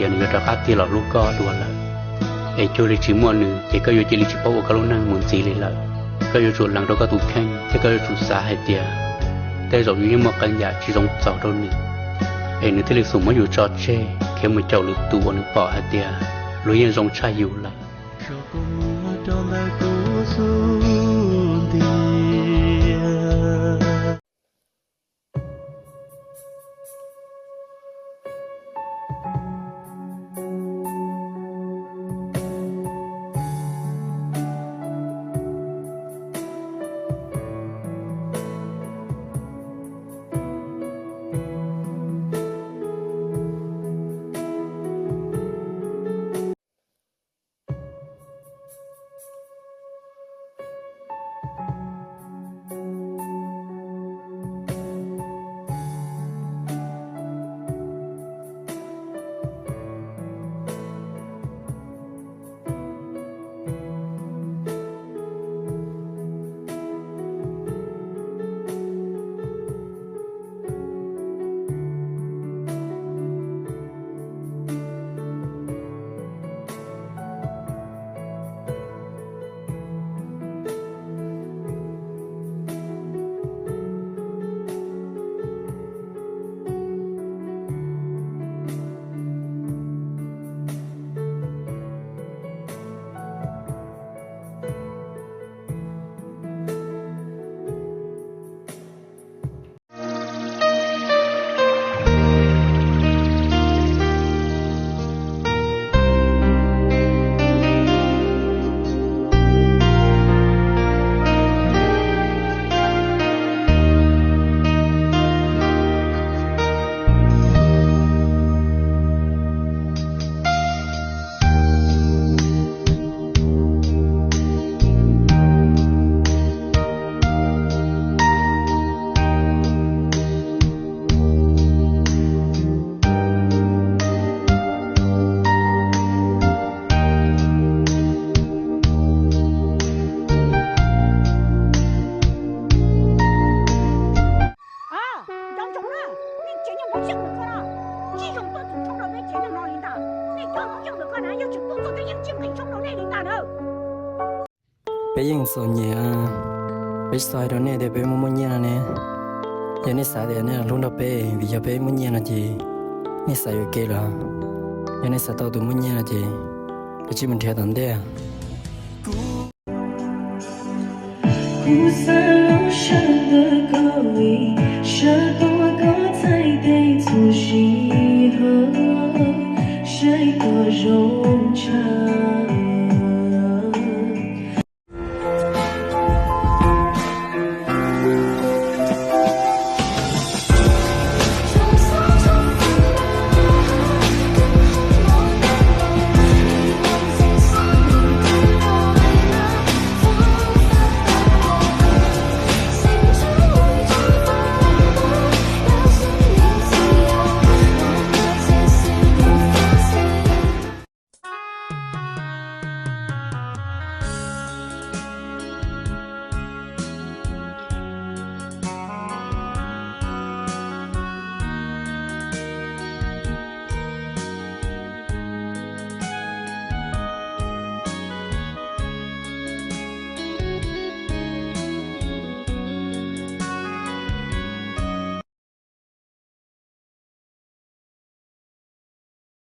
Nws yuav rov qab tig los hlub koj dua lawm, es cuag li tsis muaj nws ces koj yuav cia li tsis paub ua koj lub neej mus ntxiv li lawm. Koj yuav tsum lees rau koj tus kheej thiab koj yuav tsum xav hais tias tej zaum yus yeej muaj qee yam tsis zoo txaus rau nws, es nws thiaj li xum muab yus tso tseg khiav mus caum lwm tus uas nws pom hais tias luag yeej zoo tshaj yus lawm. Cov ntsoov na, nej tsev neeg muaj coob ntawm koj na, tsis zoo tuaj tus tshoob rau peb tsev neeg no li ntag. Nej cov muaj coob ntawm koj na yog tseem tuaj txog tej yeej tsis nqis tshoob rau nej li ntag na. Peb yeej txom nyem, peb tsis tau hais rau nej tias peb muaj muaj nyiaj no ne. Yog nej xav tias nej los hlub nrog peb vim yog peb muaj nyiaj no ces nej xav yuam kev lawm. Yog nej xav tau tus muaj nyiaj no ces kav tsij mus nrhiav tom ntej. Kuv xav lub sij hawm ntawd koj li, sawv tuaj koj txhais tes txhua sij hawm, saib koj zoo tshaj.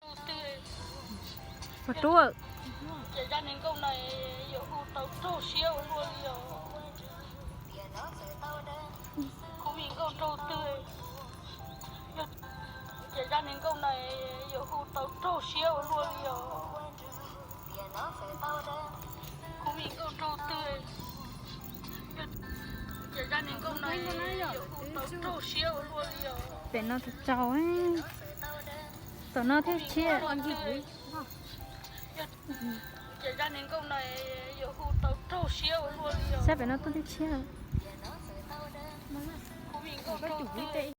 Tus twg? Ua rua. Ces zaj neeg nkauj no yuav hu tau raug siab ua luaj li os. Khub me nkauj nraug twg? Ces zaj neeg nkauj no yuav hu tau raug siab ua luaj li os. Khub me nkauj nraug twg? Ces zaj neeg nkauj no yuav hu tau raug siab ua luaj li os. Pem no tsaus tsaus, tom no thiaj tshiab. Ces zaj neeg nkauj no yuav hu tau raug siab ua luaj li os. Sab pem no tuaj thiaj tshiab. Khub me nkauj nraug twg?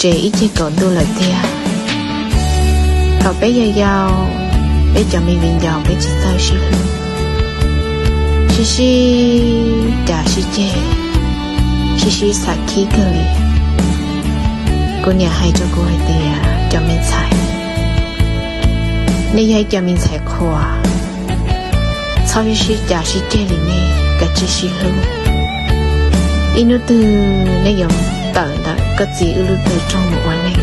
nres ib ceg kaum ntuj lawm tiag. Thaum peb yau yau, peb cov me viv ncaus peb tsis txawj sib hlub, sib sib cav sib ceg, sib sib xam khib kawg li. Kuv niam hais rau kuv hais tias, cov me ntxhais, nej yog ib cov me ntxhais qhua, txhob sib sib cav sib ceg li nej, kav tsij sib hlub. Ib hnub twg nej yuav tawm ntawm koj txiv wb lub tog rooj mus ua neej,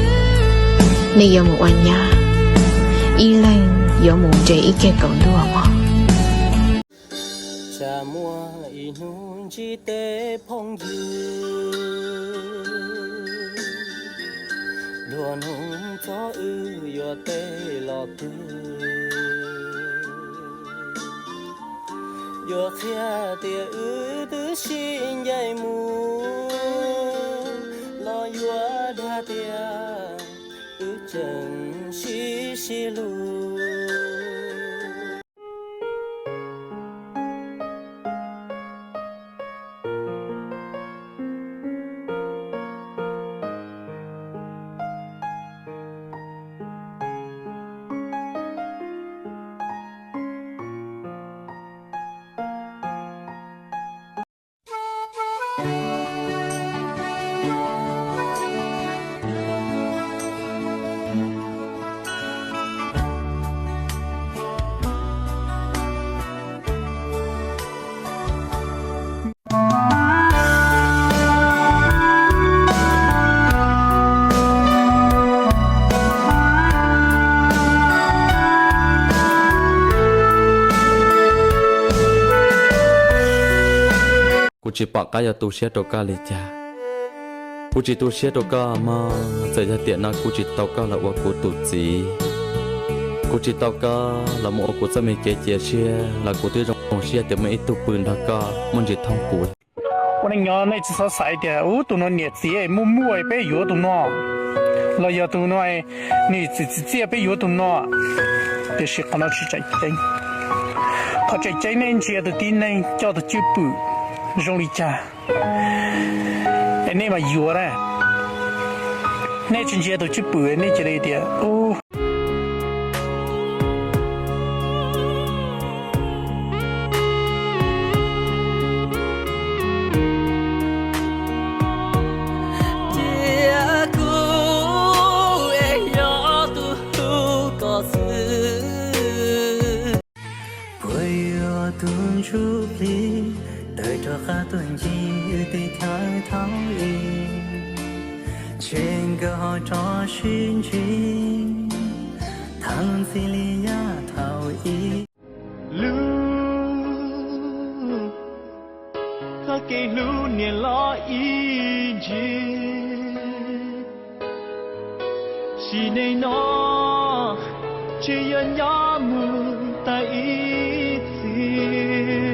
nej yuav mus ua nyab, ib leeg yuav mus nres ib ceg kaum ntuj mog. Tsam muaj ib hnub ntsib tej phooj ywg, luag nug txog wb yuav teb los twg, yuav qhia tias wb twb sib ncaim mus, los yuav dag tias wb tseem sib sib hlub. Kuv tsis pom qab yuav tu siab rau koj li cas. Kuv tsis tu siab rau koj mog, txawm yog tiam no kuv tsis tau koj los ua kuv tus txiv, kuv tsis tau koj los mus ua kuv txoj me kev cia siab los kuv twb zoo siab tias muaj ib tug pw nrog koj muaj ntsis thooj kuv. Ua neej nyob nej tsis txhob xav tias ub tus no niam txiv muaj muaj peb yuav tus no, los yog tus no niam txiv txiv txiaj peb yuav tus no. Tiam sis qhov no tsis tseem ceeb. Qhov tseem ceeb nej ntsia tus tib neeg coj tus cwj pwm zoo li cas es nej mam yuav na. Nej tsis ntsia tus cwj pwm nej cia li tias ub. Cia kuv es yog tus hlub koj xwb. Puas yuav tus ntsuj plig tawm rov qab tuaj ntsib wb tej chaw thaum ub, ntshe nkawd ho rov sib ntsib thaum ntxim li yav thaum ub. Lub txoj kev hlub niam los ib ntsis, sim neej no tsis yuav nyob mus tag ib txhis.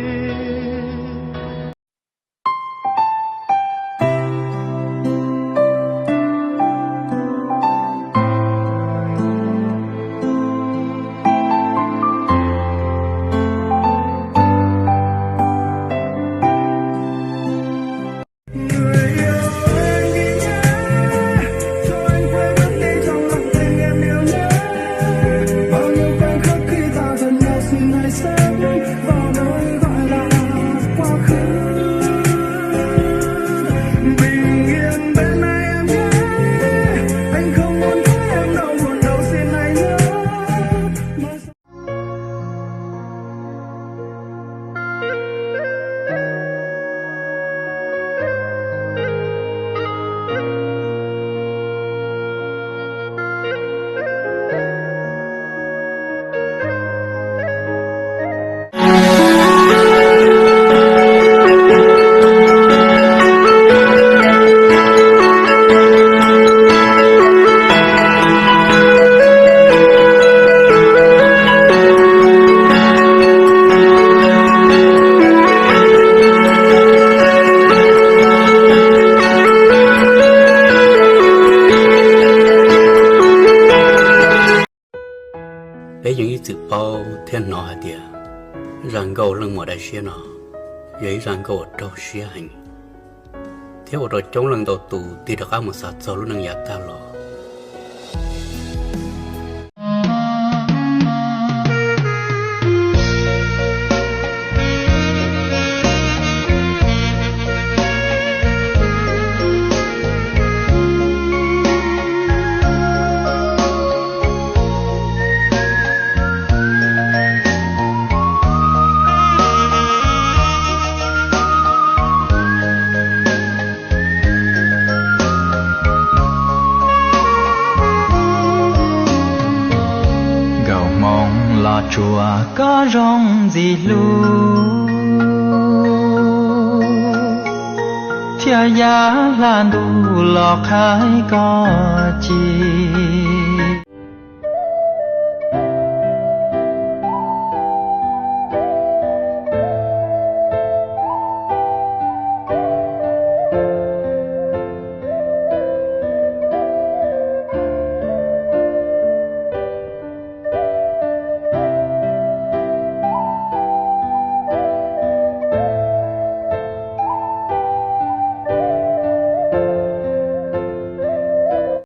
Peb yeej ib txwm paub thiab hnov hais tias zaj nkauj Leej Muam Dai Siab no yog ib zaj nkauj uas raug siab heev. thiab ua rau coob leej ntau tus tig rov qab mus xav txog lub neej yav tag los. Nkauj Hmoob los tsuas koj zoo ntxim hlub, thiab yav hla ntuj los qhaib koj ci.